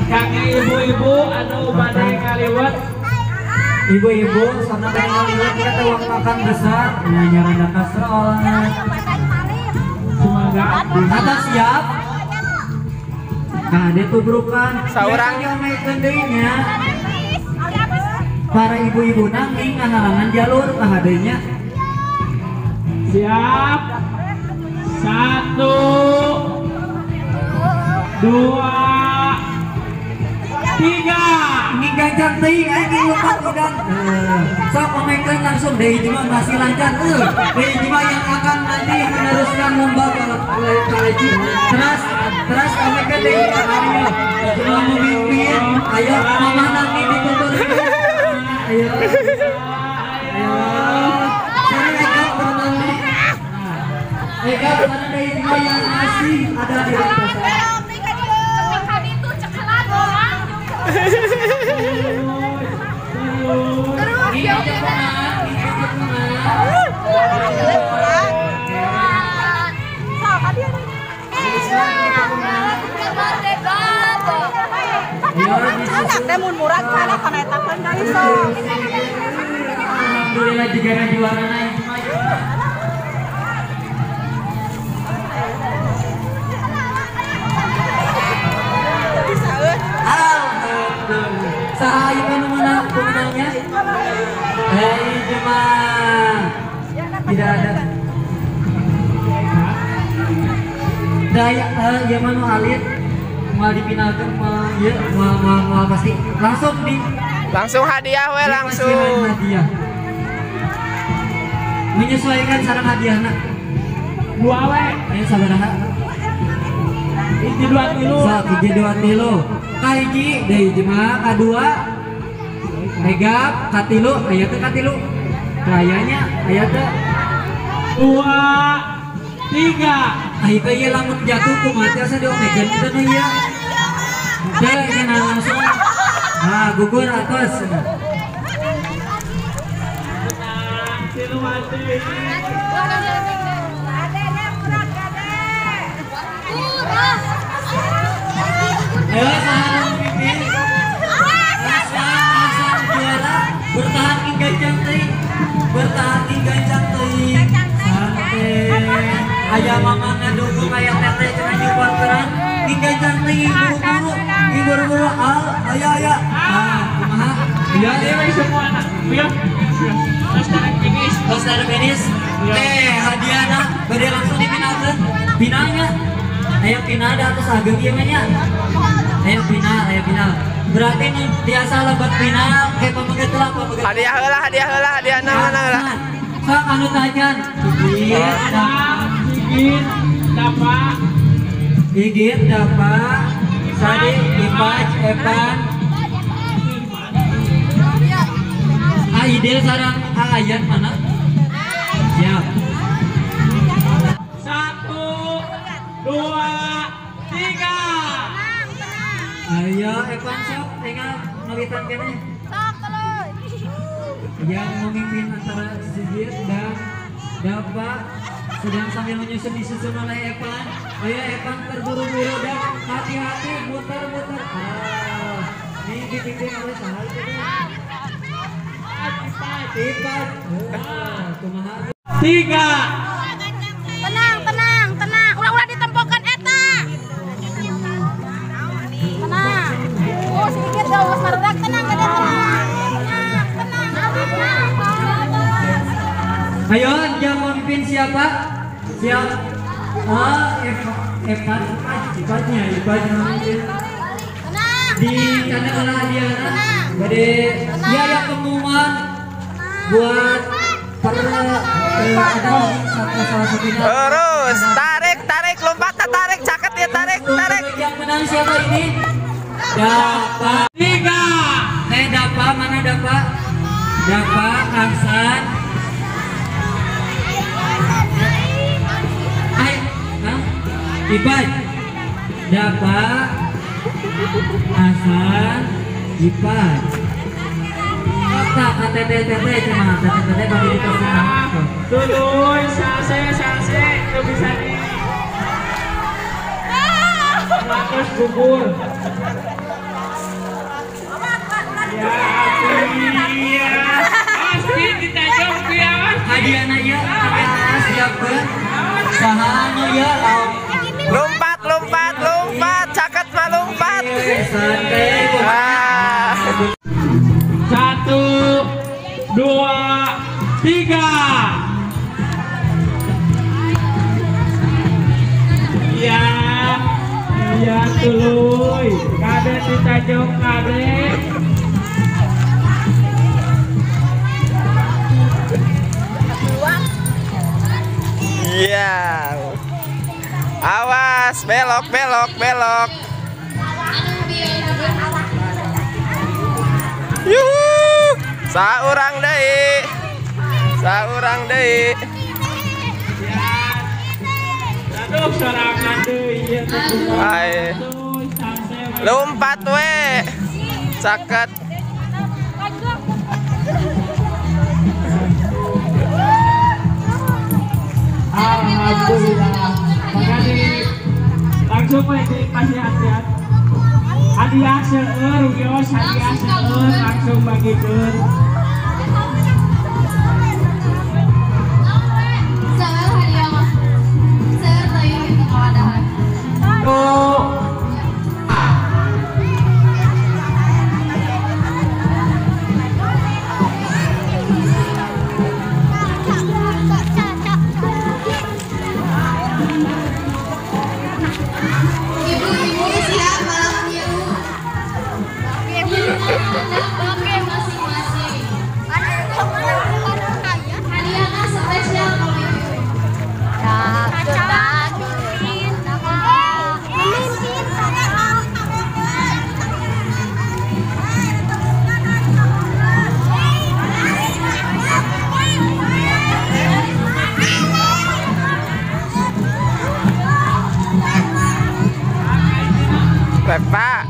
Kangge ibu-ibu anu bade ngaliwet. Ibu-ibu sama bade ngaliwet kita uang makan besar, nyaranda kasrol. Semoga kata siap. Kade tubrukan. Saurang nya. Para ibu-ibu nanging ngahalangan jalur kahadenya. Siap. 1 2 3. Ini gancang teuing aing lupa udah. Sok omekeun langsung deui mah masih lancar. Deui mah yang akan nanti meneruskan lomba kaleci. Terus terus omekeun deui ayo. Cuma memimpin, ayo mama nanti ditutur. Ayo. Ayo. Saya Eka bertemu. Eka karena deui mah yang masih ada di atas. Alhamdulillah jika juara naik. Saha ieu nu menang pemenangnya? Hei jemaah. Tidak ada. Daya ieu mah nu alit moal dipinalkeun moal ieu moal pasti langsung di langsung hadiah we langsung. Hadiah. Menyesuaikan sareng hadiahna. Dua we. Ayo sabaraha? 1 2 3. Sok 1 2 3. Kahiji deui jemaah kadua megap katilu aya teu katilu kayanya aya teu 2 3. Ai teh ieu lamun jatuh kumaha tiasa diomekeun teu nu ieu teu cenah langsung ah gugur atos. Ayo saha memimpin? Hasan juara bertahan hingga janteng, bertahan hingga janteng. Santai. Ayah mama ngadukung ayah teteh cenah nyuporkeran hingga janteng buru-buru, buru-buru al ayah ayah. Ah, kumaha? Iya, dewe semua anak. Iya. Terus tarik finish. Terus tarik finish. Hadiahna bade langsung dipinalkeun. Finalnya. Ayo final da atos ageng ieu mah nya. Ayo final, ayo final. Berarti nu tiasa lebet final ke pameget lah pameget. Hadiah heula, hadiah heula, hadiah naon heula. Sok anu tajan. Igit, Dapa. Igit, Dapa, Sadi, Ipaj, Epan. Aidil sareng Ayan mana? Siap. 1 2 3. Ayo Evan sok tinggal ngawitan kene. Sok terus. Yang memimpin antara Sigit dan Dapa sedang sambil menyusun disusun oleh Evan. Ayo Evan terburu-buru dan hati-hati muter-muter. Ah, ini dipimpin oleh saha itu? Ipan. Ah, kumaha? 3. Tenang, tenang, tenang. Ulah-ulah ditempokan eta. Tenang. Oh, sedikit jauh maredak. Tenang, gede tenang. Tenang, tenang, tenang. Ayo, yang memimpin siapa? Siap. Ah, Evan, Ipannya, Ipan memimpin. Tenang. Di sana oleh hadiahna. Jadi, ya ya pengumuman buat per salah satunya. Terus tarik, tarik, lompat, tarik, caket ya, tarik, tarik. Yang menang siapa ini? Dapa. 3. Dapa, mana Dapa? Dapa, Aksan. Ay, hah? Ipan. Dapa, Hasan, Ipan. Tak KTT cenah, KTT bagi dikasih. Tuluy, sase, sase, teu bisa di. Terus gugur. Caket. Santai. Ah. 1, 2, 3. Iya, iya tuluy. Kade ditajong kade. Iya. Awas, belok, belok, belok. Yuhu, saurang deui. Saurang deui. Aduh, sorangan deui ieu teh. Ae. Lompat we. Caket. Alhamdulillah. Makasih. Langsung we dikasih hadiah. Hadiah seueur wios, hadiah seueur langsung bagikeun. Seueur hadiah mah. Seueur teuing itu kawadahan. Oh. Ibu-ibu siap malam nyiru. Masing-masing. Hadiahnya spesial kalau ibu. Bapak.